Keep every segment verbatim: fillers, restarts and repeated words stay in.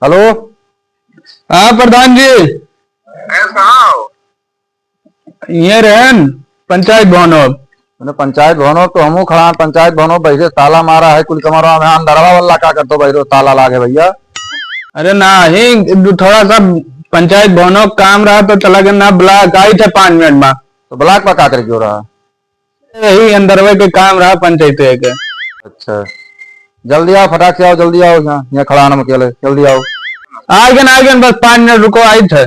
हेलो। हाँ प्रधान जी। ए, कहाँ हो? ये रहन पंचायत भवनो। मने पंचायत भवनो तो हमहू खड़ा, पंचायत भवनो बहिरे ताला मारा है, कुल कमरा में अंदरवा वाला का करतो बहिरो ताला लागे भैया। अरे नाही, दु-, थोड़ा सा पंचायत भवनो काम रहा तो चला गया ना, ब्लॉक आई थे पाँच मिनट में। तो ब्लॉक पर का करे क्यों रहा? यही अंदरवे के काम रहा पंचायत के। अच्छा, जल्दी आओ, फटाक से आओ, जल्दी आओ, यहाँ, यहाँ खड़ा हम अकेले, जल्दी आओ। आ गए, आ गए, बस पाँच मिनट रुको, आई थे।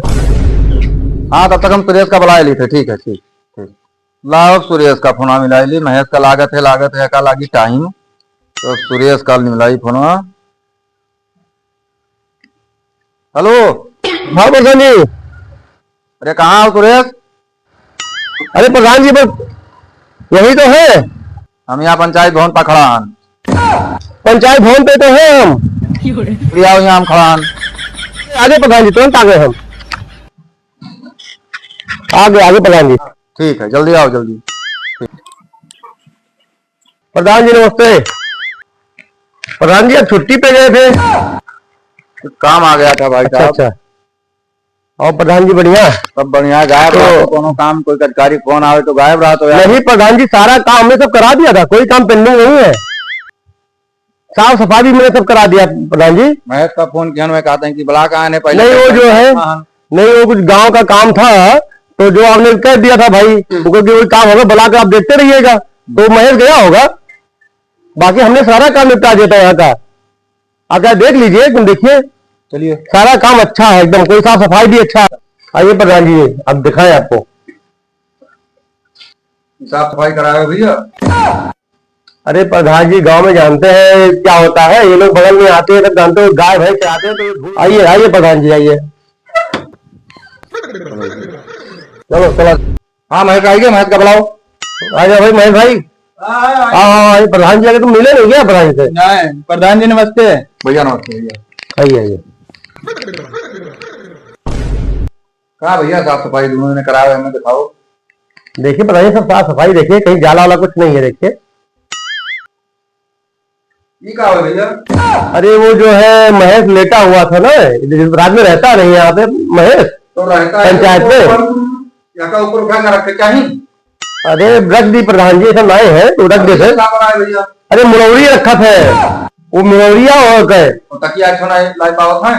हाँ, तब तक हम सुरेश का बुला ली थे। ठीक है, ठीक, ठीक। लाओ, सुरेश का फोन मिला ली, महेश का लागत है, लागत है, का लागी टाइम, तो सुरेश का मिलाई फोन। हेलो। हाँ प्रधान जी। अरे, कहाँ हो सुरेश? अरे प्रधान जी, बस यही तो है। हम यहाँ पंचायत भवन पर खड़ा हन। पंचायत भवन पे तो है हम। अरे आओ, यहाँ हम खड़ा हन। आगे प्रधान जी, तुरंत आ गए हम। आगे, आगे प्रधान जी। ठीक है, जल्दी आओ, जल्दी। प्रधान जी नमस्ते। प्रधान जी, आप छुट्टी पे गए थे? कुछ काम आ गया था भाई अच्छा, साहब। अच्छा। और प्रधान जी बढ़िया? सब बढ़िया, गायब तो रहा तो कोनो काम, कोई अधिकारी फोन आवे तो गायब रहा तो यार। नहीं प्रधान जी, सारा काम हमने सब करा दिया था, कोई काम pending नहीं है। साफ सफाई भी मैंने सब करा दिया प्रधान जी। महेश का फोन किया, मैं कहते हैं कि ब्लॉक आने पहले नहीं, वो जो है, हाँ। नहीं, वो कुछ गांव का काम था, तो जो आपने कह दिया था भाई, हम्म। वो क्योंकि वही काम होगा, ब्लॉक आप देखते रहिएगा, तो हम्म। महेश गया होगा, बाकी हमने सारा काम निपटा दिया था यहाँ का। आकर देख लीजिए, एकदम देखिए। चलिए। सारा काम अच्छा है एकदम, कोई साफ सफाई भी अच्छा है। आइए प्रधान जी, अब दिखाएं आपको। साफ सफाई कराए हो भैया? अरे प्रधान जी, गांव में जानते हैं क्या होता है, ये लोग बगल में आते हैं, तब जानते हो, गाय भैंस चराते हैं, तो ये धूल आइए, आइए प्रधान जी, आइए। चलो, चलो। हाँ, महेश आइए, महेश का बुलाओ। आ जाओ भाई, महेश भाई। हाँ, हाँ, हाँ। हाँ, हाँ, हाँ, ये प्रधान जी आके तुम मिले नहीं क्या प्रधान जी से? नहीं, प्रधान जी नमस्ते। भैया नमस्ते भैया। आइए, आइए। कहाँ भैया साफ सफाई दोनों ने कराया है, हमें दिखाओ। देखिए प्रधान जी, सब साफ सफाई देखिए, कहीं जाला वाला कुछ नहीं है, देखिए। ये का हो भैया? अरे वो जो है महेश लेटा हुआ था ना, रात में रहता नहीं यहाँ पे महेश, तो रहता है पंचायत तो में। ऊपर, यहाँ का ऊपर उठा के रखे क्या नहीं? अरे रख दी प्रधान जी, ऐसा नहीं है, तो रख दे अरे सर। क्या बना है भैया? अरे मुरौरी रखा था, वो मुरौरिया हो गए। और तकिया अच्छा ना लाई पावत है?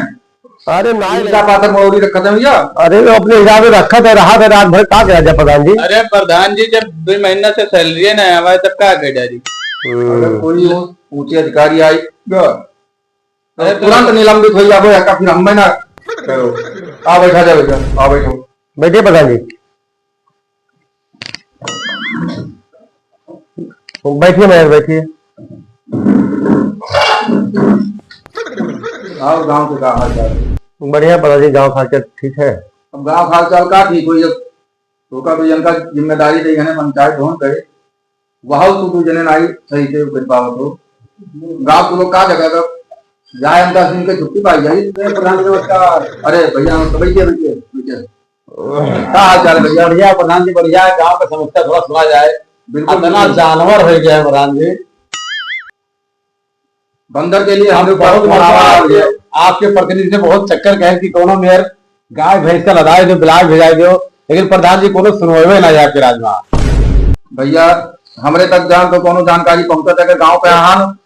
अरे ना, ईंटा पाथर मौरी रखत है भैया। अरे वो अपने हिसाब से रखत है, रहा था रात भर, का करा जाए प्रधान जी? अरे प्रधान जी, जब दो महीना से सैलरी ना आवा है, तब का कर डाली? हम्म। अगर कोई ऊंचे अधिकारी आएगा, तो अरे तो तुरंत निलंबित हो जाबो, या फिर हम ना करो। आ बैठा जा भैया, आ बैठो। बैठिए प्रधान जी। बैठिए महेश, बैठिए। और गांव के का हाल चाल? बढ़िया प्रधान जी, गांव का हाल चाल ठीक है। अब गांव का हाल चाल का ठीक होई, जब तोका भी इनका जिम्मेदारी दे गए पंचायत भवन के, वहां तू दू जने नाई सही से कर पावत हो। गांव के लोग का जगह का जाए, हम दस दिन के छुट्टी पाई जाई। अरे प्रधान जी नमस्कार। अरे भैया नमस्ते, बैठिए, बैठिए, बैठिए। का हाल चाल है भैया? बढ़िया प्रधान जी, बढ़िया है। गांव का समस्या थोड़ा सुना जाए। बिल्कुल, इतना बिल्कुल। जानवर हो गया है प्रधान जी। बंदर के लिए हम लोग बहुत बहुत मजा आ गया। आपके, आपके प्रतिनिधि से बहुत चक्कर गए कि कोनो मेर गाय भैंस का लदाए दो, ब्लाक भेजाए दो, लेकिन प्रधान जी कोनो सुनवावे ना जाए आपके राज में। भैया, हमरे तक जान तो कोनो जानकारी पहुंचा था कि गांव पे आहान,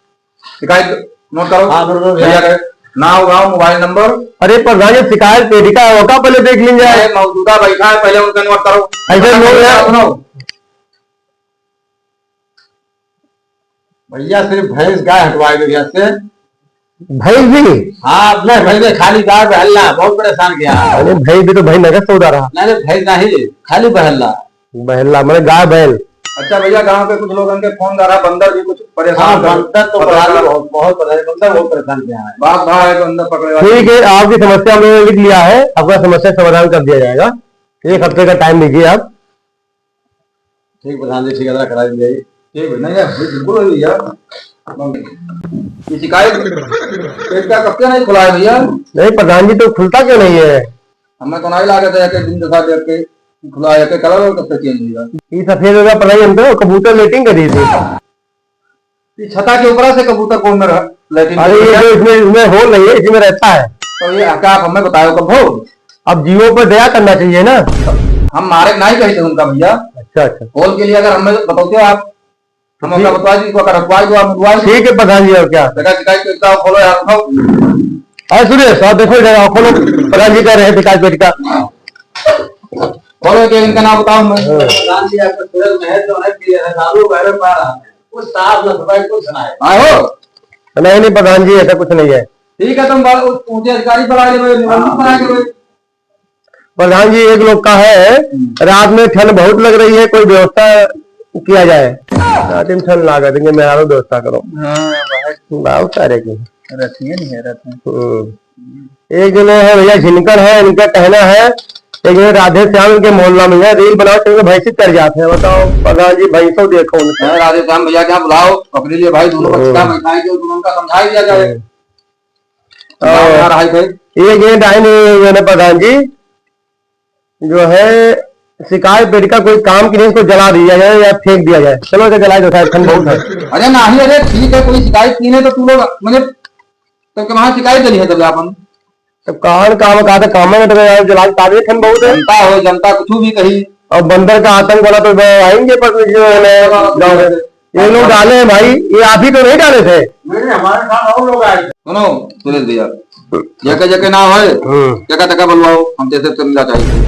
शिकायत नोट करो। हाँ, बिल्कुल भैया। भैया के नाम, गांव, मोबाइल नंबर। अरे प्रधान जी, शिकायत पेटिका है, ओका पहले देख लीजिए। अरे मौजूदा बैठा है, पहले उनका नोट करो। ऐसे लोग हैं। सुनो। भैया सिर्फ भैंस गाय हटवाए दो यहाँ से। भैंस भी? हाँ, नहीं भैंस नहीं, खाली गाय बहल्ला, बहुत परेशान किया। अरे भैंस भी तो भाई नगद सौदा रहा। नहीं, नहीं, भैंस नहीं, खाली बहल्ला। बहल्ला, मतलब गाय बैल। अच्छा भैया, गांव के कुछ लोगन के फोन आ रहा, बंदर भी कुछ परेशान हाँ, कर, बंदर तो पता परेशान, चला। बहुत, बहुत परेशान, बंदर बहुत परेशान किया है। बात भाई है, बंदर पकड़े वाले। ठीक है, आपकी समस्या हमने लिख लिया है, आपका समस्या समाधान कर दिया जाएगा। एक हफ्ते का टाइम दीजिए आप। ठीक प्रधान जी, ठीक है, करा दीजिए। ठीक है, नहीं यार, बिल्कुल है भैया। ये शिकायत पेट का कब से नहीं खुला है भैया? नहीं प्रधान जी, तो खुलता क्यों नहीं है? हमें तो नहीं लागत है कि दिन दिखा दे के खुला है, कि कलर और कब से चेंज होगा? ये सफेद होगा, पता ही हमको, कबूतर लेटिंग कर दी थी। ये छता के ऊपर से कबूतर कौन में रह-, लेटिंग अरे, ये करता है? जो इसमें, इसमें होल नहीं है, इसी में रहता है। तो ये क्या आप हमें बताओ कब हो? अब जीवो पे दया करना चाहिए ना। हम मारे नहीं कही थे उनका भैया। अच्छा, अच्छा। खोल के लिए अगर हमें बताते हो आप, हम ठीक। उनका बता दी, इनको अगर रखवाई दो, आप मुंडवाई दो। ठीक है प्रधान जी, और क्या? बेटा शिकायत पेटिका खोलो यार, उठाओ। अरे सुरेश, आप देखो इधर, आप खोलो, प्रधान जी कह रहे हैं शिकायत पेटिका। खोलो कि इनका नाम बताओ मैं। हाँ। प्रधान जी, आपका सूरज महल जो है, कि हजारों बैरक पा रहा है, कुछ साफ न सफाई, कुछ ना है। आए हो? नहीं, नहीं प्रधान जी, ऐसा कुछ नहीं है। ठीक है, तुम बड़ा ऊंचे अधिकारी बना के, निबंधक बना के। प्रधान जी, एक लोग का है, हम्म। रात में ठंड बहुत लग रही है, कोई व्यवस्था किया जाए। रात में ठंड लागा देंगे, मैं आरो व्यवस्था करो। हाँ, भाई। बाबू सारे की। रतिये नहीं है, रात में। हम्म। एक जने है भैया, झिनकर है, इनका कहना है, एक जने राधे श्याम इनके मोहल्ला में है, रील बनाओ, चल के भैंसी चर जाते हैं। बताओ प्रधान जी, भैंसों देखो उनका। हाँ, राधे श्याम भैया क्या बुलाओ, अपने लिए भाई दोनों हम्म। बच्चा बैठाएंगे, दोनों का समझा दिया जाए। हम्म। गाँव में आ रहा है कोई? ये, ये डाइन है, ये ना प्रधान जी, जो है शिकायत पेटिका कोई काम की नहीं, इसको जला दिया जाए या फेंक दिया जाए। चलो इसे जला दो, शायद ठंड बहुत है। अरे नहीं, अरे ठीक है, कोई शिकायत की नहीं तो तू लोग, मैंने तो कहाँ शिकायत देनी है तब अपन? तब कहाँ काम, कहाँ से काम है, तो यार जला के काट दे, ठंड बहुत है। जनता हो, जनता कुछ भी कही। और बंदर का आतंक वाला तो आएंगे, पर जो है ना, गाँव में। ये लोग डाले हैं भाई, ये आप ही तो नहीं डाले थे। नहीं, नहीं, हमारे साथ और लोग आए थे। सुनो सुरेश भैया, जेके जेके ना होए, हम्म। जेका तेका बुलवाओ, हम जैसे समझा चाहिए।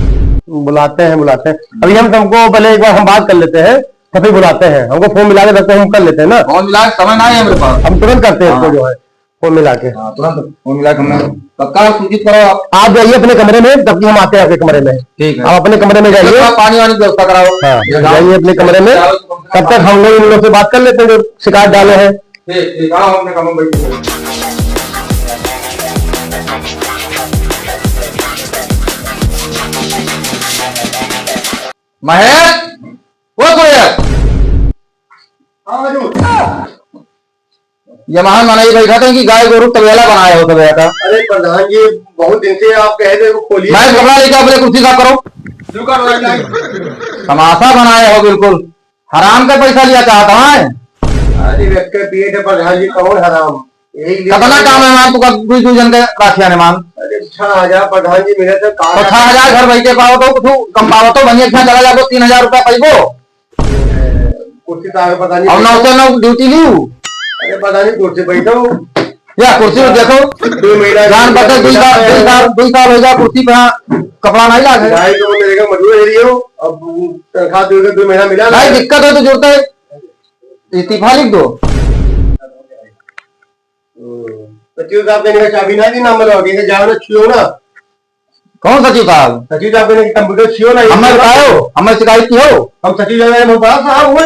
बुलाते हैं, बुलाते हैं। अभी हम सबको पहले एक बार हम बात कर लेते हैं, तभी बुलाते हैं। हमको फोन मिला के सबको हम कर लेते हैं ना। फोन मिला के समय ना है मेरे पास। हम तुरंत करते हैं हाँ। इसको जो है, फोन मिला के। हाँ, तुरंत फोन मिला के हमें तत्काल सूचित करो आप। आप जाइए अपने कमरे में, तब कि हम आते हैं आपके कमरे में। ठीक है। आप अपने कमरे में जाइए। थोड़ा पानी वानी की व्यवस्था कराओ। हाँ, ये गाँव जाइए अपने कमरे में। तब तक हम लोग इन लोग से बात कर लेते हैं जो शिकायत डाले हैं। ठीक, ठीक, आओ, हम अपने कमरे में बैठो। महेश, ओ सुरेश। हाँ, हजूर। ये महान मनई बैठा था कि गाय गोरू तबेला बनाए हो तबेला का। अरे प्रधान जी, बहुत दिन से आप कहे थे वो खोलिए। मैं कपड़ा लेके अपने कुर्सी साफ करो। जो कर रहा है। तमाशा बनाए हो बिल्कुल। हराम का पैसा लिया चाहता है। अरे व्यक्ति पिए थे प्रधान जी, कौन हराम? यही लिए कितना काम है मान, तू का दुई दुई जन के राखिया ने मान। अरे छह हजार प्रधान जी मिले थे, तो छह हजार घर बैठे पाओ तो कुछ कम पाओ तो बनिए, इतना चला जाओ, तीन हजार रुपया पाइबो। कुर्सी तो आगे पता नहीं। अब नौ से नौ ड्यूटी लियो। अरे पता नहीं कुर्सी बैठो। या कुर्सी में देखो। दो महीना जान बचे, दुई साल, दुई साल, दुई साल हो गया कुर्सी पे, हाँ, कपड़ा नहीं लागे। ढाई सौ में रहेगा, मजबूर है ये हो। अब तनख्वाह दो, दो महीना मिला भाई, ना। दिक्कत है तो जुड़ता है, इस्तीफा लिख दो। हम्म। तो क्यों साहब ने चाबी ना दी ना, मतलब, कि जाओ ना, छुओ ना। कौन सचिव साहब? सचिव साहब ने कंप्यूटर छुओ ना, हमें बताओ, हमें शिकायत की हो? हम सचिव साहब हैं, वो बड़ा साहब हुए।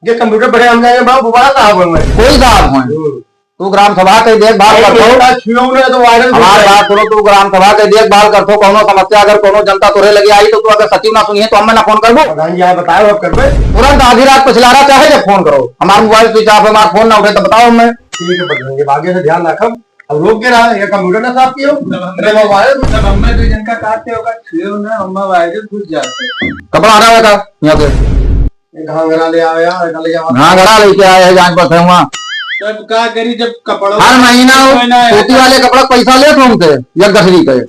जे कंप्यूटर बड़े हम जाए, बड़ा, वो बड़ा साहब हुए। कोई साहब हुए। हम्म। तू ग्राम सभा के देखभाल नहीं, करत हो। बेटा, छुओ ना तो वायरल हो हमार जाए। बात सुनो, तू ग्राम सभा के देखभाल करत हो, कौनो समस्या अगर कौनो जनता तोरे लगे आई तो तू अगर सचिव ना सुनिए तो हमें ना फोन करबो। प्रधान जी, आप बताओ, अब करबे। तुरंत आधी रात पछिलारा चाहे जब फोन करो, हमार मोबाइल स्विच ऑफ है, हमार फोन ना उठे तो बताओ हमें। ठीक है, बदलेंगे, आगे से ध्यान रखब। अब रोक के रहा, ये कंप्यूटर ना साफ कियो। तब हम अरे, वो वायरस तब हमें दो जन का काटते होगा, छुए ना, हमें वायरस घुस जाते। कपड़ा हटा बेटा, यहाँ से। ये घाघरा ले आओ यार, घाघरा ले आओ। घाघरा लेके आए हैं, जान पर थे वहाँ। तब का करी जब कपड़ा हर महीना वो कोई ना है। धोती वाले कपड़ा पैसा ले तुमसे, एक दसवीं के।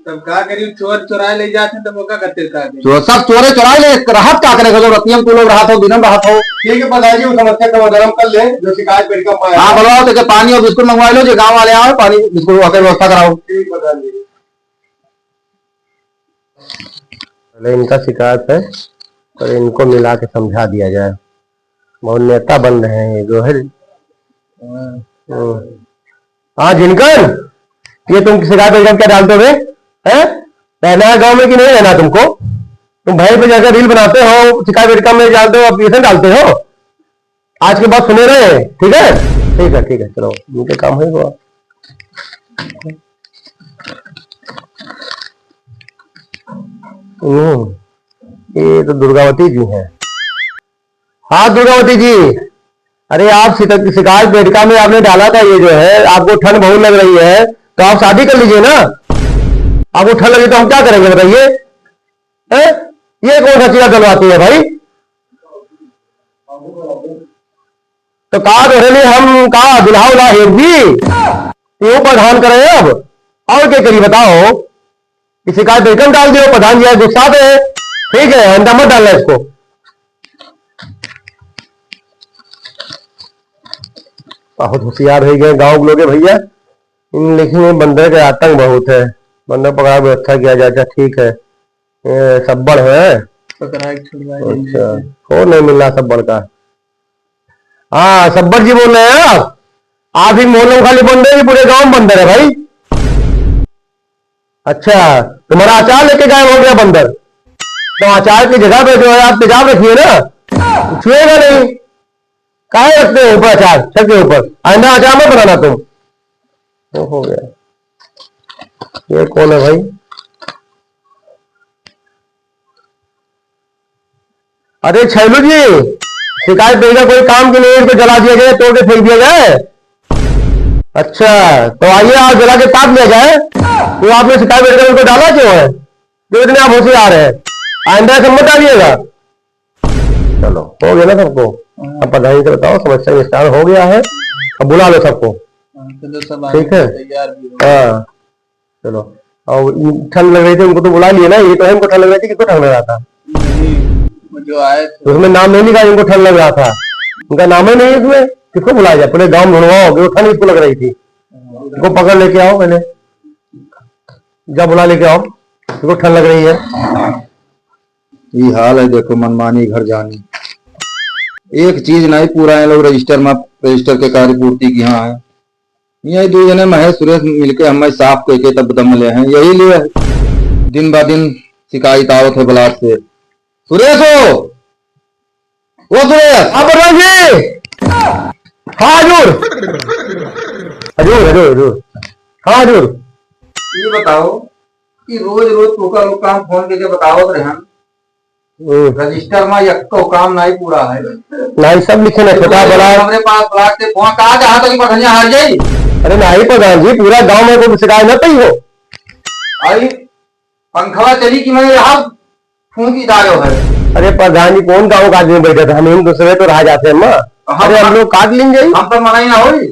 तब का करी, चोर चुराए ले जाते हैं, तब वो का करते का करी? चोर, सब चोरे चुराए ले, रहत का करे, जो रतिया में तू लोग रहत हो, दिनम रहत हो। ठीक है, प्रधान जी, वो समस्या का समाधान हम कर ले, जो शिकायत पेटिका पाए हाँ, हैं। बुलवाओ, तो के पानी और बिस्कुट मंगवा लो, जो गाँव वाले आओ, पानी बिस्कुट वहाँ के व्यवस्था कराओ। ठीक, प्रधान जी। पहले इनका शिकायत है, पर इनको मिला के समझा दिया जाए। बहुत नेता बन रहे हैं ये जो है। हम्म। हाँ, जिनकर ये तुम शिकायत वगैरह क्या डालते हो बे? हैं? रहना है गाँव में कि नहीं रहना तुमको? तुम भाई पे जाकर रील बनाते हो, शिकायत वगैरह में डालते हो, application डालते हो। आज के बाद सुने रहे, ठीक है? ठीक है, ठीक है, चलो, उनके काम है वो। हम्म, ये तो दुर्गावती जी हैं। हाँ दुर्गावती जी, अरे आप शिक-, शिकायत पेटिका में आपने डाला था ये जो है, आपको ठंड बहुत लग रही है, तो आप शादी कर लीजिए ना। आपको ठंड लगे तो हम क्या करेंगे बताइए? हैं? ये कौन सा चीज डलवाती है भाई? तो का तोरे लिए हम का दुल्हा उल्हा हेर दी? तो वो प्रधान करे अब, और क्या करी बताओ? कि शिकायत तो एकदम डाल दियो, प्रधान जी आज गुस्सा पे है। ठीक है, आइंदा मत डालना इसको। बहुत होशियार हो गए गाँव के लोग भैया। इन, लेकिन ये बंदर का आतंक बहुत है। बंदर पकड़ा व्यवस्था किया जाए, अच्छा ठीक है। ये सब्बड़ है। पकड़ा के छुड़वाए अच्छा, देंगे। हो नहीं मिलना सब्बड़ का। हाँ, सब्बड़ जी बोल रहे हैं आप? आप ही मोहल्ले में खाली बंदर है कि पूरे गांव में बंदर है भाई? अच्छा, तुम्हारा अचार लेके गायब हो गया बंदर। तो अचार की जगह पे जो है आप तेजाब रखिए ना, छुएगा नहीं। काहे रखते हो ऊपर अचार, छत के ऊपर? आइंदा अचार मत बनाना तुम। वो हो गया। ये कौन है भाई? अरे छैलू जी, शिकायत देगा कोई काम की नहीं, इसको जला दिया जाए, तोड़ के फेंक दिया जाए। अच्छा, तो आइए, आप जला के ताप लिया जाए। तो आपने शिकायत देकर उनको डाला क्यों है? जो इतने आप होशियार हैं, आइंदा ऐसे मत डालिएगा। चलो, हो गया ना सबको। हाँ। अब प्रधान जी से बताओ, समस्या निस्तारण हो गया है, अब बुला लो सबको। हाँ, चलो, सब ठीक है। तैयार भी हो। हाँ। चलो, और इन ठंड लग रही थी, उनको तो बुला लिए ना, ये तो है, इनको ठंड लग रही थी, किसको ठंड लग रहा था? नहीं, वो जो आए थे। उसमें नाम नहीं लिखा, इनको ठंड लग रहा था, उनका नाम ही नहीं है इसमें, किसको बुलाया जाए? पूरे गांव में ढूंढवाओ, वो ठंड इसको लग रही थी, इनको पकड़ लेके आओ पहले, जा बुला लेके आओ, इनको ठंड लग रही है। ये हाल है, देखो, मनमानी घर जानी, एक चीज नहीं पूरा है, लोग रजिस्टर में, रजिस्टर के कार्य पूर्ति की हाँ है। यही दो जने महेश सुरेश मिलके हमें साफ कह के तब दम ले हैं। यही लिए दिन बा दिन शिकायत आवत है ब्लॉक से। सुरेश हो, ओ सुरेश। हाँ प्रधान जी। हाँ हजूर। हजूर, हजूर, हजूर। हाँ हजूर। ये बताओ कि रोज रोज तोका लोग काम फोन करके बतावत रहन, हम्म। रजिस्टर में यक्को काम नाई पूरा है। नाई, सब लिखे ना, तो छोटा कोई बड़ा। हमरे पास ब्लॉक से फोन कहा, जहाँ तक पठनिया हार जाई। अरे नाई प्रधान जी, पूरा गांव में कोई शिकायत ना पई हो। आई पंखवा चली कि मैं यहाँ फूंक ही डालो है। अरे प्रधान जी, कौन गांव का आदमी बैठा था? हम दूसरे तो रहा जाते हैं माँ। हम अरे हम लोग काट लेंगे। हम तो मना ही ना होई।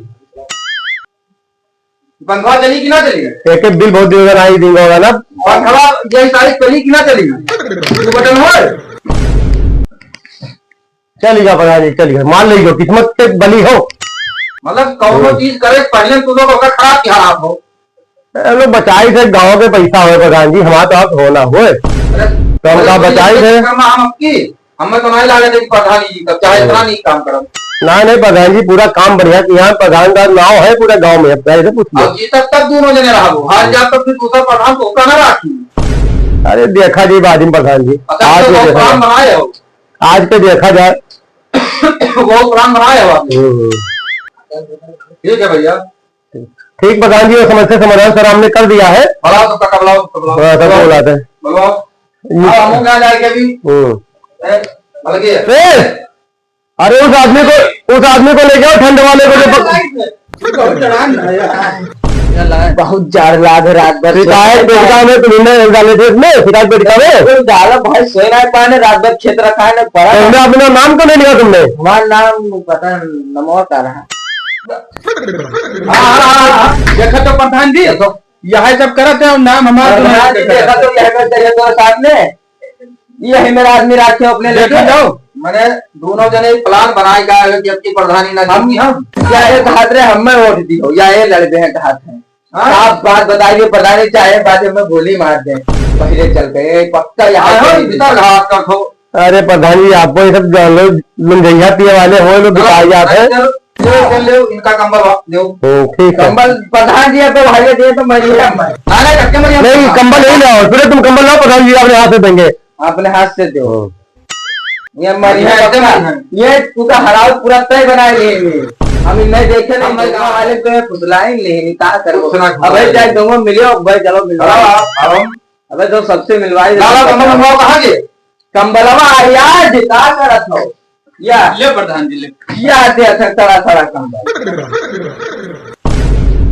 पंखवा चली कि ना चली? एक एक बिल बहुत दिन का आई दिन होगा ना। पंखवा यही तारीख चली कि ना चली? वो बटन हो। चली जा प्रधान जी, चली जा। मान लीजिए किस्मत से बनी हो। मतलब कौनो हम्म। चीज करे पहले तू लोग ओकर खराब की हालात हो। अरे लोग बचाई से गांव के पैसा होए प्रधान जी, हमारा तो आप होना होए। अरे, तो हम अरे, का तू बचाई ये से। कर्मा हम आपकी हमें तो नहीं लागत है कि प्रधान जी तब चाहे हम्म। इतना नहीं काम करब। ना, नहीं, प्रधान जी, पूरा काम बढ़िया किया है। प्रधान का नाव है पूरे गांव में, अब कैसे पूछ लो? अब जीतब तब दोनों जने रहबो, हार जाब तब फिर दूसरा प्रधान तो ओका ना राखी। अरे, देखा जी बाद में प्रधान जी, अच्छा, आज तो के वो देखा प्लान जाए। बनाए हो। आज के देखा जाए। वो प्लान बनाए हो आप। हम्म। ठीक है भैया। ठीक प्रधान जी, वो समस्या समाधान सर हमने कर दिया है। बुलाओ सबका, बुलाओ, बुलाओ। बुलाओ, सबको बुलाते हैं। बुलाओ। हम्म। आओ, हम लोग यहाँ जाके अभी। हम्म। ए, अलग ही है। ए, अरे उस आदमी को, उस आदमी को ले जाओ, ठंड वाले को जो पक- बहुत चढ़ान है यार। बहुत जाड़ लाग है रात भर। शिकायत पेटिका में तुमने डाले थे इसमें, शिकायत पेटिका में? तुम डालो भाई, सोए ना पाने, रात भर खेत रखा है ना, पड़ा तो तुमने अपना नाम क्यों नहीं लिया तुमने? हमारा नाम पता नमो का रहा। हाँ, हाँ, हाँ, हाँ। देखा तो प्रधान जी, तो यह जब करत है, नाम हमारा प्रधान जी, देखा तो यह करते हैं तो सामने, यही मेरा आदमी राखे अपने देखा लेके। जाओ। मैंने दोनों जने प्लान बनाए का है कि अब की प्रधानी ना हम, जीती हम। या ये कहात रहे, हमें वोट दी हो, या ये लड़ते हैं कहात हैं। हाँ। आप बात बताइए, प्रधानी चाहे बात में गोली मार दे, पहले चल गए, पक्का यहाँ आए हो, पे भीतर घात कर दो। अरे प्रधान जी, आपको ये सब जान लो, लुंजैया पिए वाले हो, लोग बिकाई जाते हैं। चलो, चलो, चलो, इनका कंबल वा-, दो। ओ, ठीक है। कंबल प्रधान जी, अब तो भाई दिए तो मरिए हम। अरे, धक्के मरिए। नहीं, कंबल नहीं लाओ, सुनो तुम कंबल लाओ, प्रधान जी अपने हाथ से देंगे। अपने हाथ से दो। हाँ। ये मरिए ये पक्का। ये पूरा हराव पूरा तय बनाए लिए ये। हम इन्हें देखे नहीं, हम गाँव वाले पे फुसलाए नहीं, नहीं, कहा करो। फुसला, फुसला। अबे जाए दोनों मिलियो, भाई चलो मिलो। अब हम अबे तो सबसे मिलवाई दे। लाला कंबल मंगवाओ कहाँ के? कंबलवा आ यार, जिता करत हो। या। ले प्रधान जी, ले। या दे अच्छा तड़ा तड़ा कंबल।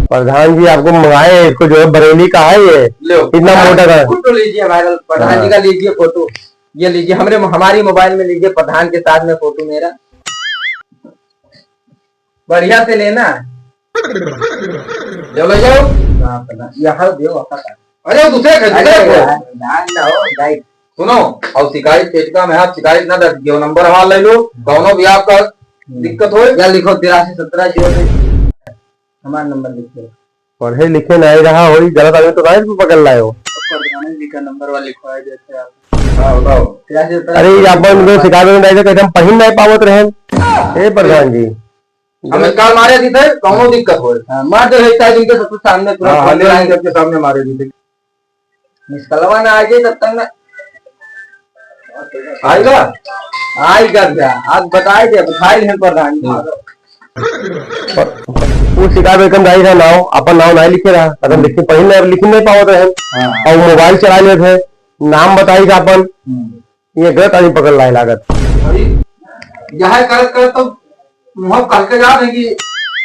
प्रधान जी आपको मंगाए, इसको जो है बरेली का है ये। लो। इतना मोटा का। फोटो लीजिए viral, प्रधान जी हाँ। का लीजिए फोटो। ये लीजिए, हमरे, हमारी मोबाइल में लीजिए, प्रधान के साथ में फोटो मेरा। बढ़िया से लेना। ले लो जाओ। हाँ, प्रधान। यहाँ दियो, आपका काम। अरे, वो दूसरे घर, अरे दूसरे घर। यार, ध्यान ना हो, गाइड। सुनो, और शिकायत पेटिका में आप शिकायत ना दर्ज कियो, नंबर हमारा ले लो, कौनो भी आपका हम्म। दिक्कत हो। या लिखो तिरासी सत्रह जीरो तीन, हमारा नंबर लिख दो। पढ़े लिखे नहीं रहा होई, गलत आदमी तो नहीं पकड़ लाए हो। प्रधान जी का नंबर वाला लिखवाए देते आप। हाँ, बताओ। तिरासी सत्रह अरे, ये अपन जो शिकायत में नहीं थे, कैसे हम पढ़ नहीं पावत रहे। ए प्रधान जी, हम इसका मारे दी थे, कौनो दिक्कत हो। हाँ, मार दे, एक साइड इनके सबके सामने पूरा हाँ, हाँ, खोल दे। लाइन सबके सामने मारे दी थे। मिसकलवा ना आ जाए तब तक ना। आएगा? आएगा क्या? आज बताए दे, बताए नहीं प्रधान जी। हम्म। वो शिकायत एकदम जाहिर है, नाव, अपन नाव नहीं लिखे रहा, अगर हम्म। लिखे, पढ़ी नहीं, लिख नहीं पावत रहे। हाँ। और मोबाइल चला लेते हैं, नाम बताई का अपन। हम्म। ये गलत आदमी पकड़ लाए लागत। अरे, यह करत करत तो मुँह कह के जा रहे कि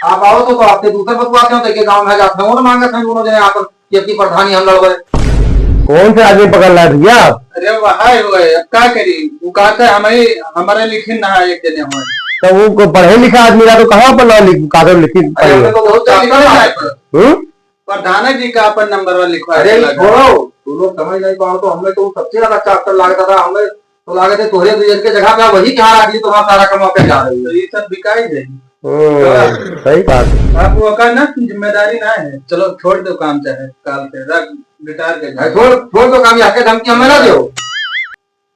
आप आवत हो तो आपके दूसरे बतुआ क्यों देखे गाँव में जाते हैं, वो ना मांगत हैं दोनों जने आपन कि अपनी प्रधानी हम लड़बे। कौन से आदमी पकड़ लाए भैया? अरे वह है, वो है, अब का करी? वो कहते हैं हमें, हमारे लिखिन ना है एक जने हुए। तो वो को पढ़े लिखा आदमी रहा तो कहाँ पर नाम लिख, कागज लिखी अरे पढ़े? हमें तो बहुत ज्यादा है। हम्म? प्रधान जी का अपन नंबर वाला लिखवा अरे के लगा। छोड़ो, तू लोग समझ नहीं पाओ तो हमें तो सबसे ज्यादा अच्छा अक्सर लगता था, हमें तो लागत है तोहरे दू जन के जगह पे वही कहाँ रख ली, तुम्हारा सारा कमा के जा रही है। तो ये सब बिकाई जाएगी। हम्म, सही बात। आप वो का ना जिम्मेदारी ना है, चलो छोड़ दो काम, चाहे काल से रख, रिटायर कर अरे जाओ। छोड़, छोड़ दो काम, यहाँ के धमकी हमें ना दो।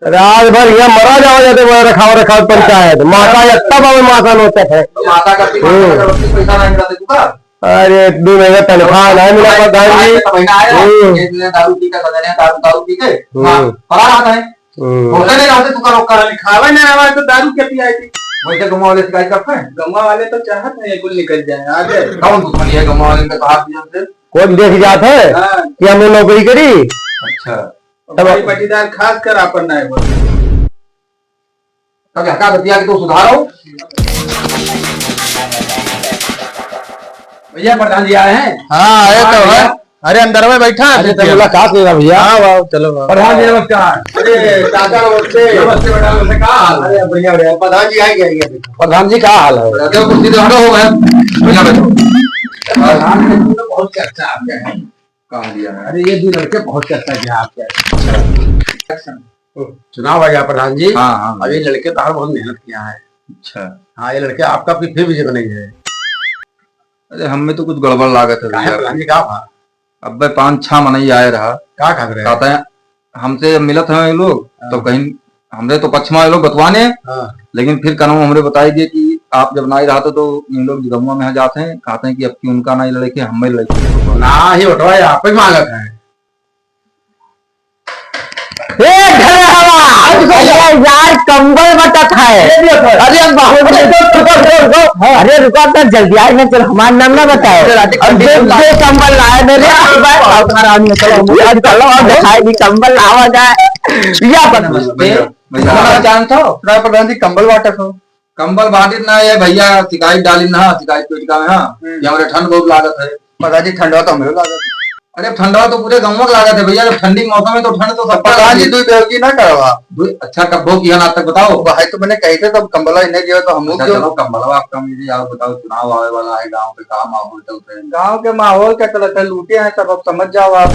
रात भर यहाँ मरा जाओ जाते, वो रखाव रखाव पंचायत, माता या तब हमें माता नोचत है। तो माता का भी हम्म। माता का पैसा नहीं मिला था तू का? अरे, दो महीना तनख्वाह नहीं मिला प्रधान जी। तो महीना आया, हम्म। एक दिन दारू पी के, सदन में दारू, दारू पी के, हम्म। हाँ, पड़ा रहता है। हम्म। होता नहीं रहते तू का रोक कर। खावे नहीं रहा तो दारू के पियाई थी। वैसे गमवा वाले शिकायत करते हैं? गमवा वाले तो चाहत नहीं है कुल निकल जाए, आ जाए। कौन दुश्मनी है गमवा वाले का? कहा तुझे? कोई देख जात है हाँ। कि हम लोग नौकरी करी? अच्छा। तब भाई पटीदार खास कर आपन ना है बोल। तब यहाँ का बतिया कि तू सुधारो। भैया प्रधान जी आए हैं। हाँ, आए तो हाँ, है। भैया। अरे अंदर में बैठा है अरे, भैया। तो मुलाकात लेना भैया। हाँ, वाह, चलो, वाह। प्रधान जी नमस्कार। अरे, चाचा नमस्ते। नमस्ते बेटा, नमस्ते, का हाल है? अरे, बढ़िया, बढ़िया। प्रधान जी आए, आए, आए। प्रधान जी का हाल है? राजा कुर्सी तो हटो हो गया। भैया बैठो। प्रधान जी तो बहुत चर्चा आपके है। कहाँ दिया है? अरे, ये दो लड़के बहुत चर्चा किया आपके। अच्छा। चुनाव आ गया प्रधान जी। हाँ, हाँ। अभी लड़के तो बहुत मेहनत किया है। अच्छा। हाँ, ये लड़के आपका भी फिर भी जीत नहीं है। अरे, हमें तो कुछ गड़बड़ लागत है काहे भैया। प्रधान जी, का भा? अबे पाँच छह मनई आए रहा। का कहत रहे? कहते हैं, हमसे जब मिलत हैं ये लोग, हाँ। तो कहीं हमरे तो पक्ष में ये लोग बतवाने, हाँ। लेकिन फिर कनऊ हमरे बताई दिए कि आप जब ना ही रहते तो इन लोग गमवा में यहाँ जाते हैं, कहते हैं कि अब की उनका ना ही लड़के, हम ही लड़के। ना ही उठवाए, आप ही मांगत हैं। ए, घर हवा! अरे यार, कंबल बटत है। अरे बाप रे, रुको, रुको, रुको। अरे रुको, तो जल्दी आए ना, चल, हमारा नाम ना बताओ। अरे रात अब देख, देख, कंबल लाए मेरे, अब भाई, अब घर आने चलो, अब चलो, अब दिखाई दी, कंबल लावा जाए। या बन- नमस्ते। भैया, भैया। हमारा जानता हो? राय प्रधान जी, कंबल बांटत हो। कंबल बांटित ना, ये भैया शिकायत डालिन ना, शिकायत पेटिका में, हाँ, हम्म। कि हमरे ठंड बहुत लागत है। प्रधान जी, ठंडवा तो हमरे लागत है। अरे, ठंडवा तो पूरे गाँव में लागत है भैया, जब ठंडी मौसम है तो ठंड तो सबका प्रधान जी, लागत है। दुई बेवकी ना करवा। दुई, अच्छा, कब भो किया ना आज तक बताओ। भाई तो मैंने कही थे, तब कंबला ही नहीं दिया तो हम लोग अच्छा, क्यों? चलो, कंबलवा आपका मिली, आप बताओ, चुनाव आवे वाला है, गाँव के का माहौल चलते हैं? गाँव के माहौल क्या चलता है, लूटे हैं सब, अब समझ जाओ आप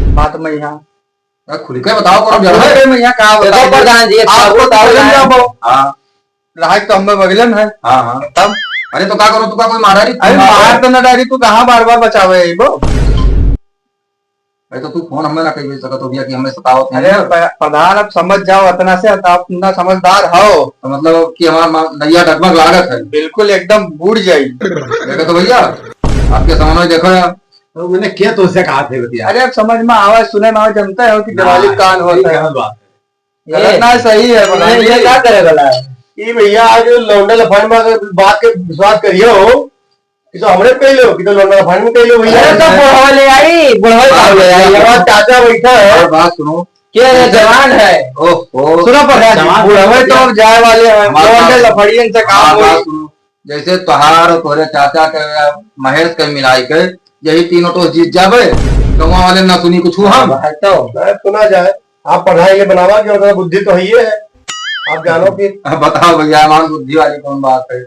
बात में यहाँ। अरे, खुल के बताओ, कौन अब जरूरत है? खुल के मैं यहाँ कहाँ देखो बताऊँ? प्रधान जी, एक आपको बाबू तो बताओ बगल ना। जाओ। हाँ। राहत तो हमें बगले में है। हाँ, हाँ। तब? अरे तो का करो, तू का कोई मारा रही? अरे मार मार तो ना डारी, तू कहाँ बार बार बचावे है वो? अरे तो तू फोन हमें ना कही सकत हो भैया कि हमें सतावत है। अरे प-, प्रधान, अब समझ जाओ, इतना से आप इतना समझदार हो। तो मतलब कि हमारा मा-, नैया डगमग लागत है। बिल्कुल एकदम बूड़ जाई। देखो तो भैया, आपके सामने देखो यार। तो मैंने क्या तुमसे कहा थे बतिया? अरे अब समझ में आवे, सुने में आवे, जानते हो कि ना, दिवाली कान ठीक होता है। है, बात है। गलत ये, ना, सही है, ये, बताइए। ये क्या करे वाला है? ये भैया, आज लौंडे लफंड में अगर बात के विश्वास करियो, कि तो हमरे कह लो, कि तो लौंडे लफंड में कह लो भैया। अरे तो बुढ़वा ले आई, बुढ़वा बात ले आई। सुनो। हमारा चाचा बैठा है। और बात सुनो। क्या ये जवान है? ओहो। सुनो प्रधान जी, जवान बुढ़वे तो भैया। अब जाए वाले हैं, हमारा लौंडे बात लफड़ियन से काम हाँ, होई। बात सुनो। जैसे तोहार और तोहरे चाचा के या महेश के मिलाई के यही तीनों तो जीत जाबे, गौवा वाले ना सुनी कुछ हम। हाँ, तो। मैं सुना जाए, आप पढ़ाई के बनावा के मतलब बुद्धि तो है ही है, आप जानो कि अब बताओ भैया, हमारी बुद्धि वाली कौन बात है?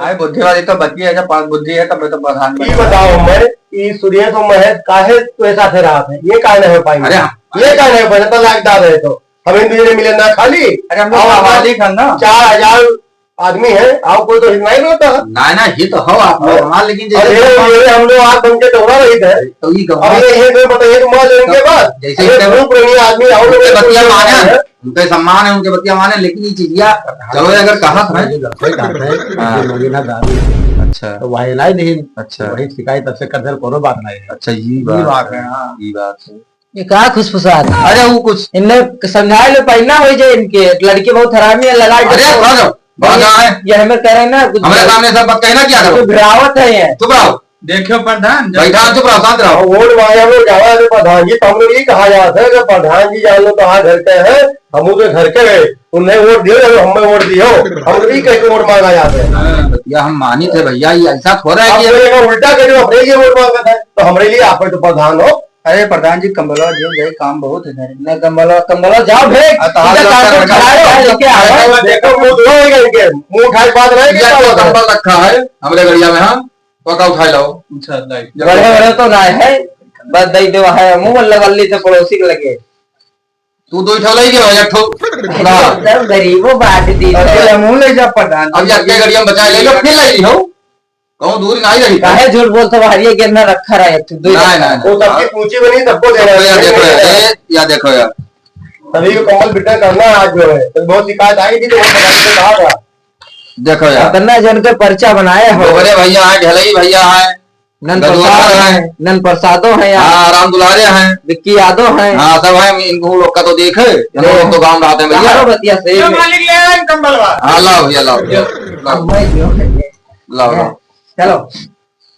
भाई, बुद्धि वाली तो बची है, जब पास बुद्धि है, तब तो प्रधान ई बने। बताओ हमें, ई सुरेश और महेश काहे तोरे साथे रहत है? ये काहे नहीं हो पाई? अरे, ये काहे नहीं हो पाई? तो लायकदार है तो। हम इन दुई जने मिले ना खाली। अरे, हम लोग और मालिक हैं ना। चार हजार आदमी है, और कोई तो हित नहीं रहता है। ना, ना, हित हो आप लोग हाँ। हमार, लेकिन और जैसे ये, ये हम लोग आँख बन के टोरा रही थे। तो ये अब गंवा ये, ये तो बताइए, तो मार लेने के बाद जैसे अरे इनके धूप रही आदमी, और लोग उनके बतिया माने, है। उनके सम्मान है, उनके बतिया माने, लेकिन ये चीजिया, चलो, ये अगर कहा था, ये गलत है, गलत है, हाँ। ये लोग ना दारू। अच्छा। तो वही लाई नहीं। अच्छा। वही शिकायत तब से कर दे, कोनो बात नहीं है। अच्छा, ये ये बात बात है। है, हाँ। ये बात है। ये का खुसफुसात? अरे, वो कुछ इन्हें समझा लो, पहना हो जाए इनके, लड़के बहुत हरामी है, लड़ाई अरे, करते हो। भागो, भागो, ये, आए। ये हमें कह रहे हैं ना, कुछ हमारे सामने सब बात कहना क्या करो? घबरावत है ये। चुप रहो। देखियो प्रधान, जब बैठा, चुप रहो, शांत रहो। वोट मांगे हम लोग जावा है प्रधान जी, तो हम लोग ये कहा जाता है कि प्रधान जी जान लो तो हाँ घर के हैं, हम उधर घर के हैं, उन्हें वोट दियो, हम हमें वोट दियो, हम लोग ये कह के वोट मांगा जाता है। हाँ, या हम मानित है भैया, ये ऐसा थोड़ा है अब कि कोई अगर उल्टा करे, अपने लिए वोट मांगा था, तो हमारे लिए आप तो प्रधान हो। अरे प्रधान जी, कंबलवा दियो, यही काम बहुत है घर में। ना कंबलवा, कंबलवा जाओ भेज। आ, तो हाथ इधर लगा काम कर तो रखा है। उठाओ, लेके आओ। देखो, मुंह धुआ होगा इनके, मुंह उठाए के बाद रहे, ये क्या तो होगा? कंबल रखा है हमरे गड़िया में, हाँ, पका उठाए लाओ। अच्छा, लाइट। बड़े बड़े तो ना है, बस दे दो है, मुंह वल्ले वल्ली से पड़ोसी के लगे। तू दो ठो लई गयो, एक ठो ना। एकदम गरीबो बात दी। अरे, मुंह ले जा प्रधान। अब एक के गड़िया में बचा ले लो, फिर ले ली हो। कहूँ दूर नहीं रही। काहे झूठ बोलत हो, बाहरिया गिरना रखा रहा है, तू दो नहीं, नहीं, वो सबकी पूंजी बनी, सबको देना सबको यार है। देखो यार, ए, या देखो यार। सभी को कमल बेटा करना है आज जो है, तो बहुत शिकायत आई थी, तो वो पता नहीं कहाँ था। देखो यार। कितना जन के पर्चा बनाए हो। गोबरे भैया है, ढलई भैया है, नंद गदुआ प्रसाद है। है, नंद प्रसादो है यार। हाँ, राम दुलारे हैं। विक्की यादव है। हाँ, सब है, इनको लोग का तो देखे, हम लोग तो गाँव में रहते हैं भैया। कहाँ बतिया से? ये मालिक ले आए कंबलवा। हाँ, लाओ भैया, लाओ, लाओ, अब मैं जो है। लाओ, लाओ। चलो।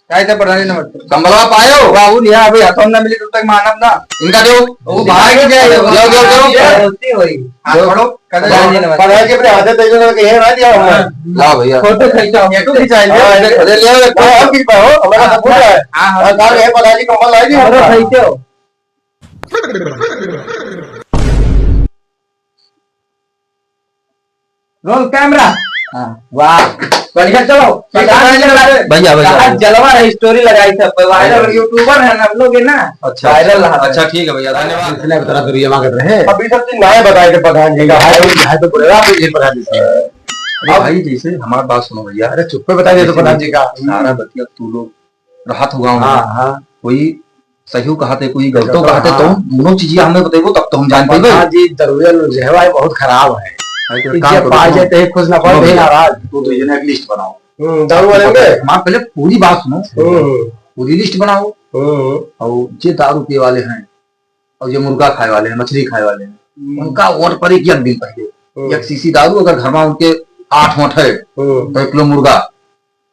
काय ते प्रधान जी नमस्ते। कंबलवा पायो? बाबू लिया, अभी हाथों में ना मिली तब तक मानब ना। इनका दो। वो भाग ही जाए। दो, दो, दो। ये होती हुई। हाँ, दो। पढ़ो। प्रधान जी नमस्ते। प्रधान जी अपने हाथे तैसे करके ये ना दिया हमने। हाँ। लाओ भैया। फोटो खींचो। ये तो खिंचा ले। हाँ, अरे, अरे, ले, ले, हाँ, हम खींच पाओ, हमारा हाँ, सब पूरा है। हाँ, हाँ। हाँ, कहाँ गए प्रधान जी, कंबल लाई दी फोटो हमारा। खींचो। रोल कैमरा। हाँ। वाह, बढ़िया, चलो। भैया, भैया, कहाँ भैया। जलवा है, स्टोरी लगाई सब पे, वायरल भैया। यूट्यूबर है ना हम लोग, है ना? अच्छा, वायरल अच्छा, रहा। अच्छा, ठीक है भैया, धन्यवाद। इसने बता दो, ये मांगत रहे। अभी सब चीज नाय बताए थे प्रधान जी का। हाय, हाय तो बोले, आप ये प्रधान जी से। अरे अब भाई, जैसे हमारी बात सुनो भैया। अरे चुप्पे बता दे तो जैसे प्रधान जी का। सारा बतिया तू लोग रहत हो गाँव में। हाँ, हाँ। कोई सही कहत है, कोई गलतो कहत है, हाँ। तो दोनों चीजें हमें बतेबो, तब तो हम जान पाएंगे। हाँ जी, जरूरत जो है भाई, बहुत खराब है। भाई, तो एक काम जे करो, पास सुनो। जाते हैं, खुश ना पास, सुनो भी भैया, नाराज। तो, तो ये ना एक लिस्ट बनाओ। हम्म, दारू वाले के? हमार पहले पूरी बात सुनो। हम्म। पूरी लिस्ट बनाओ। हम्म। और जे दारू पिए वाले हैं, और जे मुर्गा खाए वाले हैं, मछली खाए वाले हैं, हम्म। उनका वोट पड़े कि एक दिन पहले। हम्म। एक सीसी दारू अगर घर में उनके आठ वोट है, हम्म। तो एक किलो मुर्गा।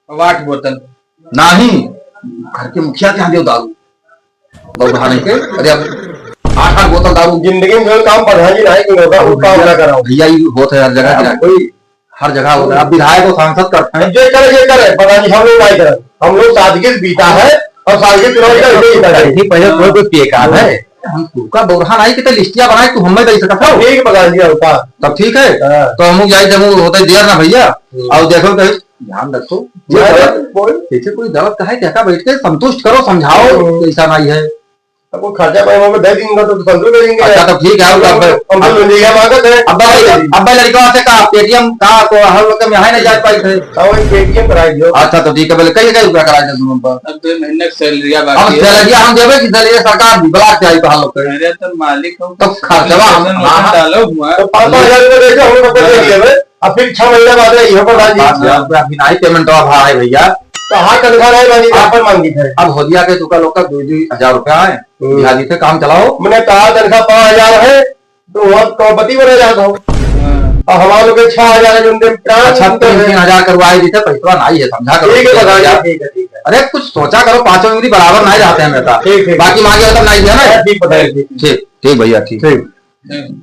अब आठ बोतल। नहीं, घर के मुखिया के यहाँ देव दारू। बहुत बढ़ा नहीं के, अरे अब आठ आठ बोतल दारू। जिंदगी में जो काम प्रधान जी नहीं करो, वो काम ना कराओ। भैया, ये होत है हर जगह, हाँ, वही। हर जगह होत है। अब विधायक और सांसद करते हैं। जो करे, जो करे, प्रधान जी, हम लोग नहीं करे। हम लोग सादगी से बीता है और सादगी चुनाव का यही जीता है। नहीं, पहले कोई, कोई बेकार है। हम तुमका बौरहा नहीं कि तो लिस्टिया बनाए, तू हमें दे सकत हो। ठीक है, प्रधान जी, होता। तब ठीक है। हाँ। तो हम लोग जाए, जब वो होता है देर ना भैया। हम्म। और देखो, कहीं ध्यान रखो, ये अरे, दर्द, बोल। जैसे कोई दर्द का है, क्या बैठ के संतुष्ट करो, समझाओ, हम्म। ऐसा नहीं है। अब वो खर्चा पानी हम दे देंगे, तो संतुष्ट करेंगे। अच्छा, तो ठीक है, अब, हम तो अब, लड़िका मांगत है। अब भाई, अब भाई, लड़िका से का, पेटीएम का, तो हम लोग के यहाँ नहीं जा पाए थे। हाँ, वही पेटीएम कराई दियो। अच्छा, तो ठीक है, पहले कई, कई रुपया कराई दे तुम पर। अब दो महीने की सैलरी अब अब बाकी है। सैलरी हम देवे कि सैलरी सरकार भी ब्लॉक से आई तो हम लोग के। अरे, तो मालिक हो, तो खर्चवा हम, वजन हाँ, हाँ। डालो हुआ। तो पाँच पाँच हजार रुपये दे दो, हम लोग को दे दिए भाई। अब फिर छह महीना बाद रही हो प्रधान जी। पाँच हजार रुपया अभी नहीं पेमेंट हुआ है भैया। तो हाँ, तनख्वाह नहीं मांगी, आप पर मांगी थे। अब होलिया के तुका लोग का दो दो हजार रुपया है, हम्म। बिहार जी से काम चलाओ। मैंने कहा तनख्वाह पाँच हजार है, तो वहाँ करोड़पति बने जाता हो। हाँ। और हमारे लोग के छह हजार है, जो उनके प्राण अच्छा, उनके तीन, हैं। तीन हजार करवाए जी थे, पैसा नहीं है, समझा करो। ठीक है, प्रधान जी, ठीक है, ठीक है। अरे, कुछ सोचा करो, पाँचों उंगली बराबर नहीं रहते हैं हमेशा। ठीक, ठीक। बाकी मांगे हो तब नहीं दिया ना। हाँ, ठीक, प्रधान जी। ठीक, ठीक भैया, ठीक। ठीक। हम्म।